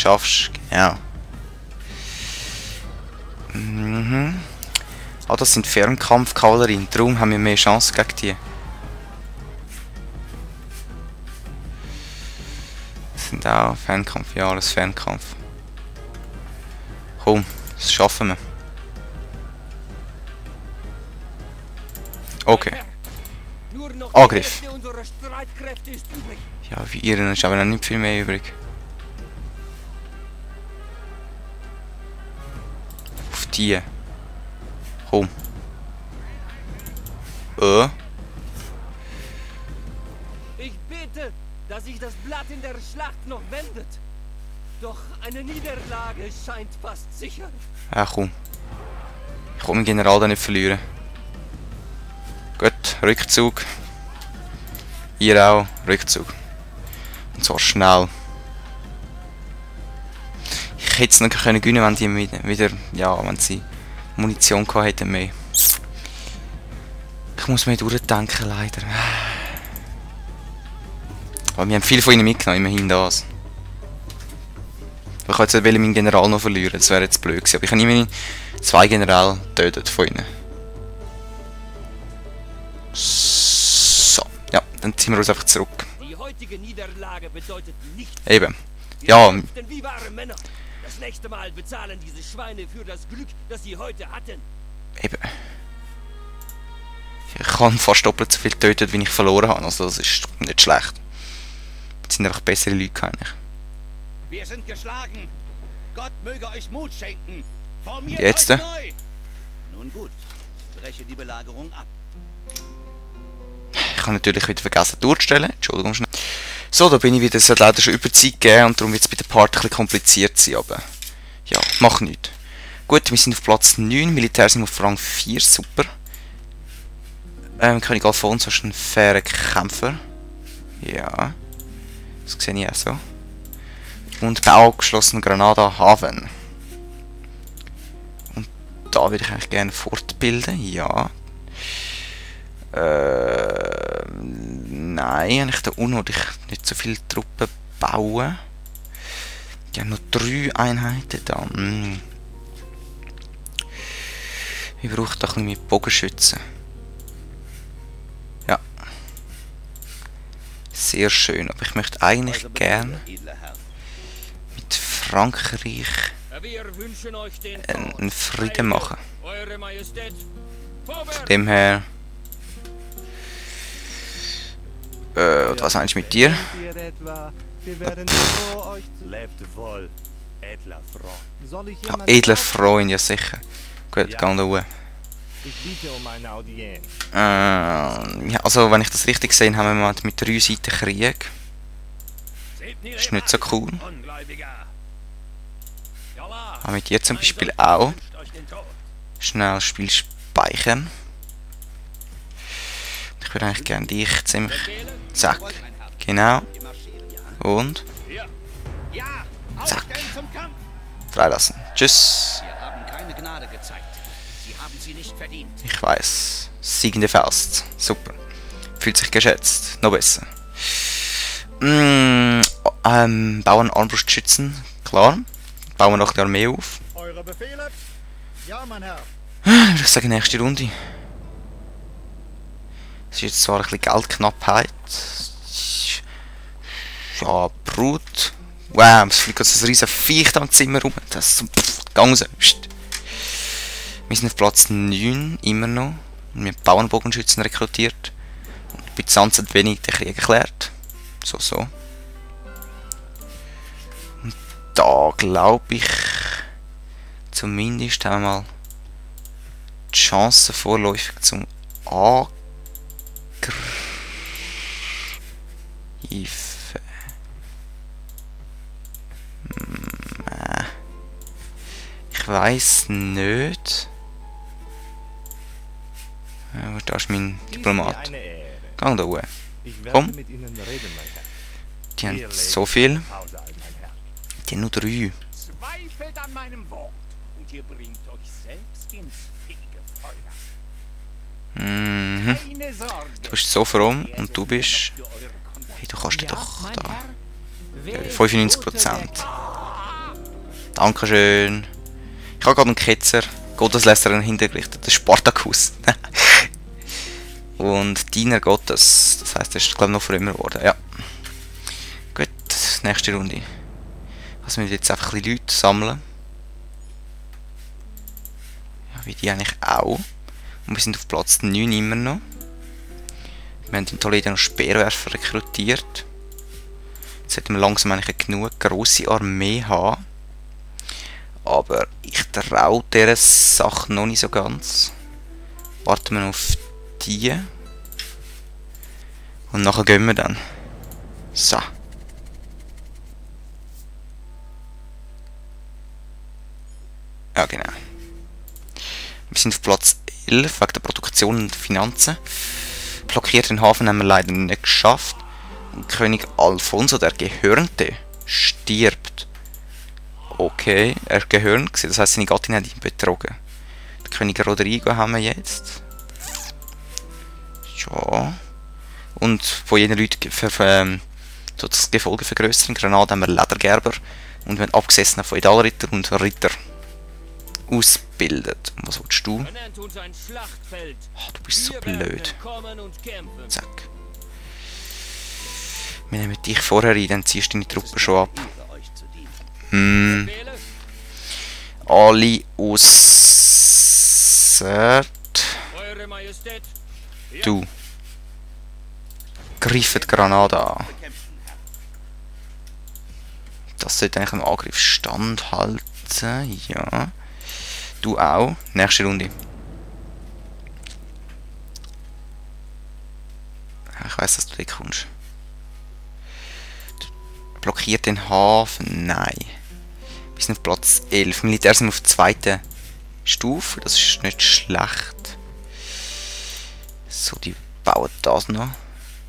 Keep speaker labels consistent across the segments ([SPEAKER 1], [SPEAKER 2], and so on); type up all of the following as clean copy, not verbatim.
[SPEAKER 1] schaffst. Genau. Ah, das sind Fernkampfkavallerien. Darum haben wir mehr Chance gegen die. Das sind auch Fernkampf. Ja, alles Fernkampf. Komm, das schaffen wir. Okay. Angriff. Ja, wie ihr, dann ist aber noch nicht viel mehr übrig. Auf die. Komm.
[SPEAKER 2] Ich bete, dass sich das Blatt in der Schlacht noch wendet. Doch eine Niederlage scheint fast sicher.
[SPEAKER 1] Ja, komm. Ich kann meinen General da nicht verlieren. Gut, Rückzug. Ihr auch, Rückzug. Und zwar schnell. Ich hätte es noch gewinnen können, wenn die wieder, ja, wenn sie Munition gehabt hätten mehr. Ich muss mir durchdenken, leider. Aber wir haben viel von ihnen mitgenommen, immerhin das. Ich wollte jetzt meinen General noch verlieren, das wäre jetzt blöd gewesen. Aber ich habe immerhin 2 Generäle getötet von ihnen. So, ja, dann ziehen wir uns einfach zurück.
[SPEAKER 2] Die heutige Niederlage bedeutet nichts.
[SPEAKER 1] Eben. Ja.
[SPEAKER 2] Denn wie wahre Männer. Das nächste Mal bezahlen diese Schweine für das Glück, das sie heute hatten.
[SPEAKER 1] Eben. Ich habe fast doppelt so viel getötet, wie ich verloren habe. Also das ist nicht schlecht. Das sind einfach bessere Leute eigentlich.
[SPEAKER 3] Wir sind geschlagen. Gott möge euch Mut schenken. Formiert
[SPEAKER 1] Jetzt?
[SPEAKER 3] euch neu. Nun gut, breche die Belagerung ab.
[SPEAKER 1] Ich habe natürlich wieder vergessen durchzustellen. Entschuldigung schnell. So, da bin ich wieder. Es hat leider schon Überzeit gegeben und darum wird es bei der Part ein bisschen kompliziert sein. Aber ja, macht nichts. Gut, wir sind auf Platz 9. Militär sind auf Rang 4. Super. König Alfonso ist ein fairer Kämpfer. Ja. Das sehe ich auch so. Und baugeschlossen Granada Haven. Und da würde ich eigentlich gerne fortbilden. Ja. Nein, eigentlich da unten wollte ich nicht so viele Truppen bauen. Die haben noch 3 Einheiten da. Ich brauche da ein bisschen mehr Bogenschützen. Ja. Sehr schön, aber ich möchte eigentlich gern mit Frankreich einen Frieden machen. Von dem her... was meinst du mit dir? Ja, edler Freund, ja sicher. Gut, geh da. Ja, also wenn ich das richtig sehe, haben wir mit 3 Seiten Krieg. Ist nicht so cool. Aber mit dir zum Beispiel auch. Schnell Spiel speichern. Ich würde eigentlich gerne dich ziemlich... Zack. Genau. Und... Zack. Freilassen. Tschüss. Ich weiß. Siegende Faust. Super. Fühlt sich geschätzt. Noch besser. Bauen Armbrustschützen. Klar. Bauen wir noch die Armee auf.
[SPEAKER 4] Eure Befehle? Ja, mein Herr.
[SPEAKER 1] Würde ich sagen, nächste Runde. Es ist jetzt zwar ein bisschen Geldknappheit. Ja, Brut. Wow, es fliegt jetzt ein riesen Viech da im Zimmer rum. Das ist so... Gang so. Wir sind auf Platz 9, immer noch. Und wir haben Bauernbogenschützen rekrutiert. Und Byzanz hat wenig den Krieg erklärt. So. Und da glaube ich... Zumindest haben wir mal... die Chance vorläufig zum Angreifen. Ich weiß nicht. Ja, da ist mein Diplomat. Gang da hoch. Komm. Die haben so viel. Die haben nur 3.
[SPEAKER 2] Zweifelt an meinem Wort und ihr bringt euch selbst ins Fegefeuer. Keine Sorge.
[SPEAKER 1] Du bist so fromm und du bist... Hey, du kannst dir doch da... 95%. Dankeschön. Ich habe gerade einen Ketzer, Gotteslästerin hintergerichtet, das Spartacus. Und Diener Gottes, das heisst, er ist glaube ich noch früher geworden, ja. Gut, nächste Runde. Also wir jetzt einfach ein bisschen Leute sammeln. Ja, wie die eigentlich auch. Und wir sind auf Platz 9 immer noch. Wir haben in Toledo noch Speerwerfer rekrutiert. Jetzt sollten wir langsam eigentlich eine genug grosse Armee haben. Aber ich traue dieser Sache noch nicht so ganz. Warten wir auf die. Und nachher gehen wir dann. So. Ja, genau. Wir sind auf Platz 11 wegen der Produktion und Finanzen. Blockiert den Hafen haben wir leider nicht geschafft. Und König Alfonso, der Gehörnte, stirbt. Okay, er war gehörnt, das heisst, seine Gattin hat ihn betrogen. Den König Rodrigo haben wir jetzt. Ja. Und von jenen Leuten so das Gefolge vergrößern. In Granada haben wir Ledergerber. Und wir haben abgesessene Feudalritter und Ritter ausgebildet. Und was willst du? Oh, du bist so blöd. Zack. Wir nehmen dich vorher ein, dann ziehst du deine Truppen schon ab. Alle ausser... Du. Greift Granada an. Das sollte eigentlich im Angriff standhalten. Ja. Du auch. Nächste Runde. Ich weiss, dass du dort kommst. Blockiert den Hafen? Nein. Wir sind auf Platz 11. Militär sind auf der zweiten Stufe. Das ist nicht schlecht. So, die bauen das noch.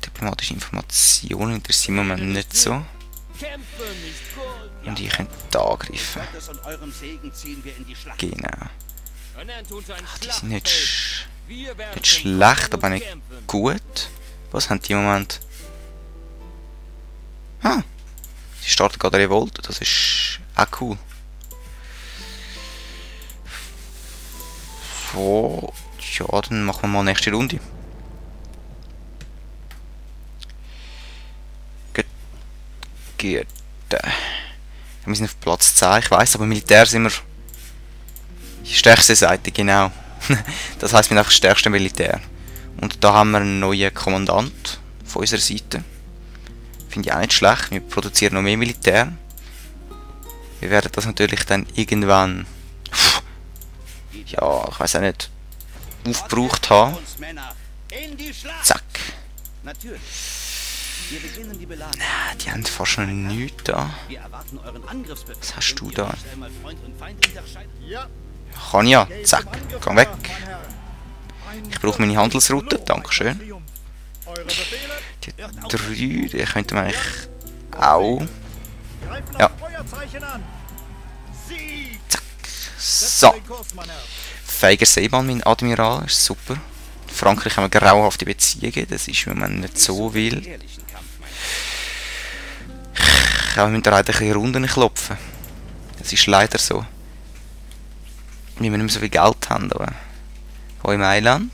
[SPEAKER 1] Diplomatische Informationen interessieren wir nicht so. Und ihr könnt da angreifen. Genau. Ach, die sind nicht schlecht, aber nicht gut. Was haben die im Moment? Ah, sie starten gerade Revolte, das ist auch cool. So, ja, dann machen wir mal nächste Runde. Gut. Wir sind auf Platz 10, ich weiss, aber Militär sind wir die stärkste Seite, genau. Das heisst, wir sind einfach das stärkste Militär. Und da haben wir einen neuen Kommandant von unserer Seite. Finde ich auch nicht schlecht, wir produzieren noch mehr Militär. Wir werden das natürlich dann irgendwann, ja, ich weiss auch nicht, aufgebraucht haben. Zack. Die haben fast noch nichts da. Was hast du da? Kann ja. Zack. Geh weg. Ich brauche meine Handelsroute. Dankeschön. Die 3, die könnten wir eigentlich auch. Ja. Zack. So. Feiger Seemann, mein Admiral. Ist super. Frankreich haben wir grauenhafte Beziehungen. Das ist, wenn man nicht so will. Wir müssen leider ein bisschen Runden klopfen. Das ist leider so. Weil wir nicht mehr so viel Geld haben. Aber wo im Eiland?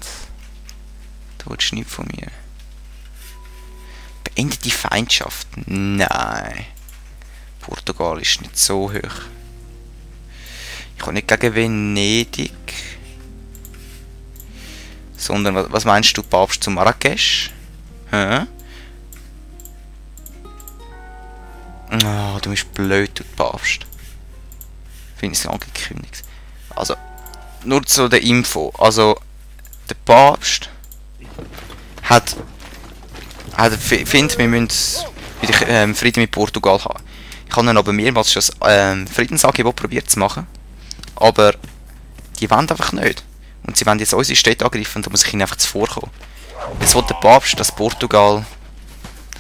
[SPEAKER 1] Da willst du nichts von mir. Beendet die Feindschaft? Nein. Portugal ist nicht so hoch. Ich komme nicht gegen Venedig. Sondern, was meinst du, Papst zu Marrakesch? Hä? Oh, du bist blöd, du Papst. Finde ich es angekündigt. Also, nur zu der Info. Also, der Papst findet, wir müssen wieder Frieden mit Portugal haben. Ich habe dann aber mehrmals schon das Friedensangebot probiert zu machen. Aber die wollen einfach nicht. Und sie wollen jetzt unsere Städte angreifen, da muss ich ihnen einfach zuvorkommen. Jetzt will der Papst, dass wir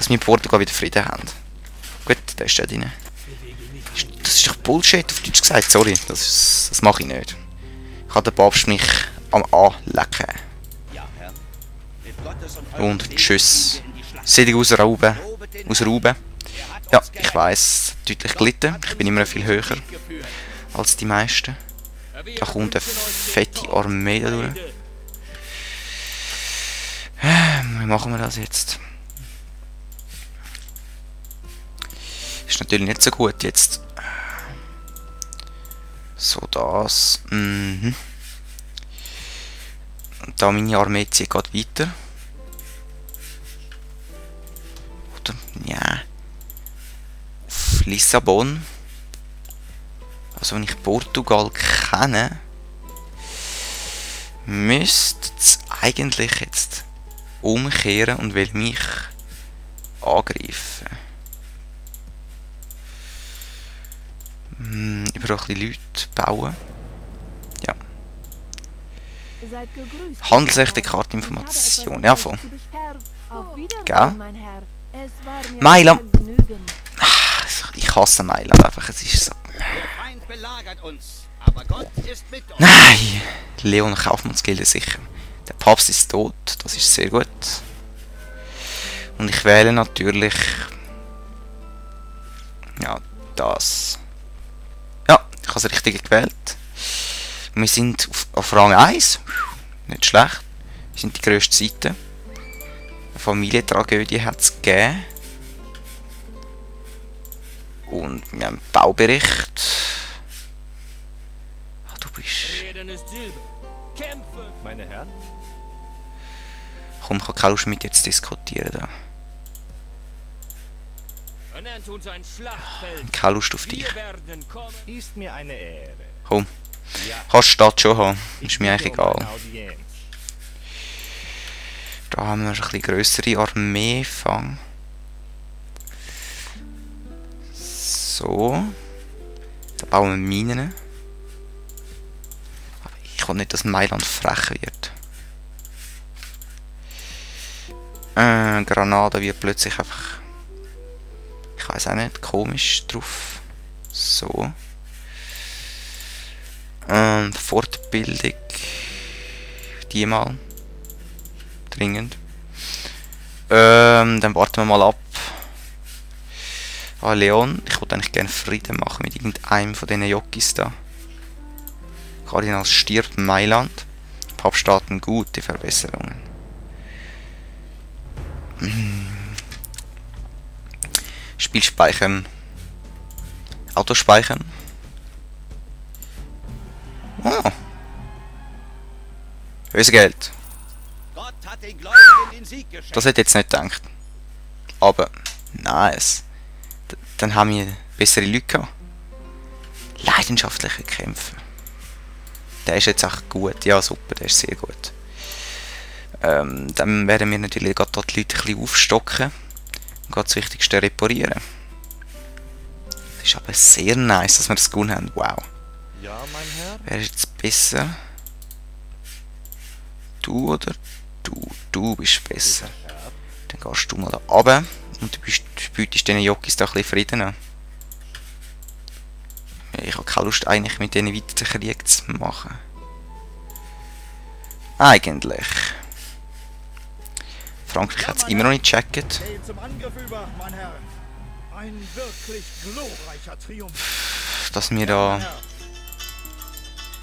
[SPEAKER 1] in Portugal wieder Frieden haben. Gut, der ist da drin. Das ist doch Bullshit, auf Deutsch gesagt, sorry. Das mache ich nicht. Ich kann den Papst mich am anlecken. Und tschüss. Selig aus Rauben. Ja, ich weiss, deutlich gelitten. Ich bin immer viel höher als die meisten. Da kommt eine fette Armee da durch. Wie machen wir das jetzt? Ist natürlich nicht so gut jetzt. So, das. Und da meine Armee zieht gerade weiter. Oder? Ja. Auf Lissabon. Also wenn ich Portugal kenne, müsste es eigentlich jetzt umkehren und will mich angreifen. Über ein bisschen Leute bauen. Ja. Handelsrechte Karteninformation. Ja, voll. Gell? Mailand. Ich hasse Mailand einfach. Es ist so. Nein! Leon Kaufmannsgilde sicher. Der Papst ist tot. Das ist sehr gut. Und ich wähle natürlich. Ja, das. Ja, ich habe es richtig gewählt. Wir sind auf Rang 1. Nicht schlecht. Wir sind die grösste Seite. Eine Familientragödie hat es gegeben. Und wir haben einen Baubericht. Ach, du bist.
[SPEAKER 2] Meine Herren?
[SPEAKER 1] Komm, ich habe keine Lust mit jetzt diskutieren. Da. Keine Lust auf dich.
[SPEAKER 3] Ist mir eine Ehre.
[SPEAKER 1] Komm. Kannst die Stadt schon haben. Ist mir eigentlich egal. Da haben wir ein bisschen grössere Armeefang. So. Da bauen wir Minen. Aber ich will nicht, dass Mailand frech wird. Granada wird plötzlich einfach... Ich weiß auch nicht, komisch drauf. So. Fortbildung. Die mal. Dringend. Dann warten wir mal ab. Ah, Leon. Ich würde eigentlich gerne Frieden machen mit irgendeinem von diesen Jockeys da. Kardinal stirbt in Mailand. Papststaaten gute Verbesserungen. Spiel speichern. Auto speichern. Oh. Lösegeld.
[SPEAKER 3] Gott hat den Gläubigen den Sieg geschenkt.
[SPEAKER 1] Das hätte ich jetzt nicht gedacht. Aber, nice. Dann haben wir bessere Leute gehabt. Leidenschaftliche Kämpfer. Der ist jetzt auch gut. Ja, super, der ist sehr gut. Dann werden wir natürlich gerade dort die Leute ein bisschen aufstocken. Und gerade das Wichtigste reparieren. Das ist aber sehr nice, dass wir das gewonnen haben. Wow.
[SPEAKER 3] Ja, mein Herr.
[SPEAKER 1] Wer ist jetzt besser? Du oder du? Du bist besser. Dann gehst du mal da runter und du bietest diesen Jockeys da ein bisschen Frieden an. Ich habe keine Lust eigentlich mit denen weiter Krieg zu machen. Eigentlich. Frankreich hat es immer noch nicht gecheckt.
[SPEAKER 4] Zum Angriff über, mein Herr. Ein wirklich glorreicher Triumph.
[SPEAKER 1] Dass wir da ein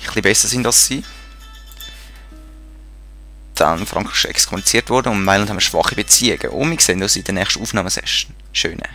[SPEAKER 1] bisschen besser sind als sie. Dann Frankreich ist exkommuniziert worden und Mailand haben wir schwache Beziehungen. Und wir sehen uns in der nächsten Aufnahmesession. Schöne.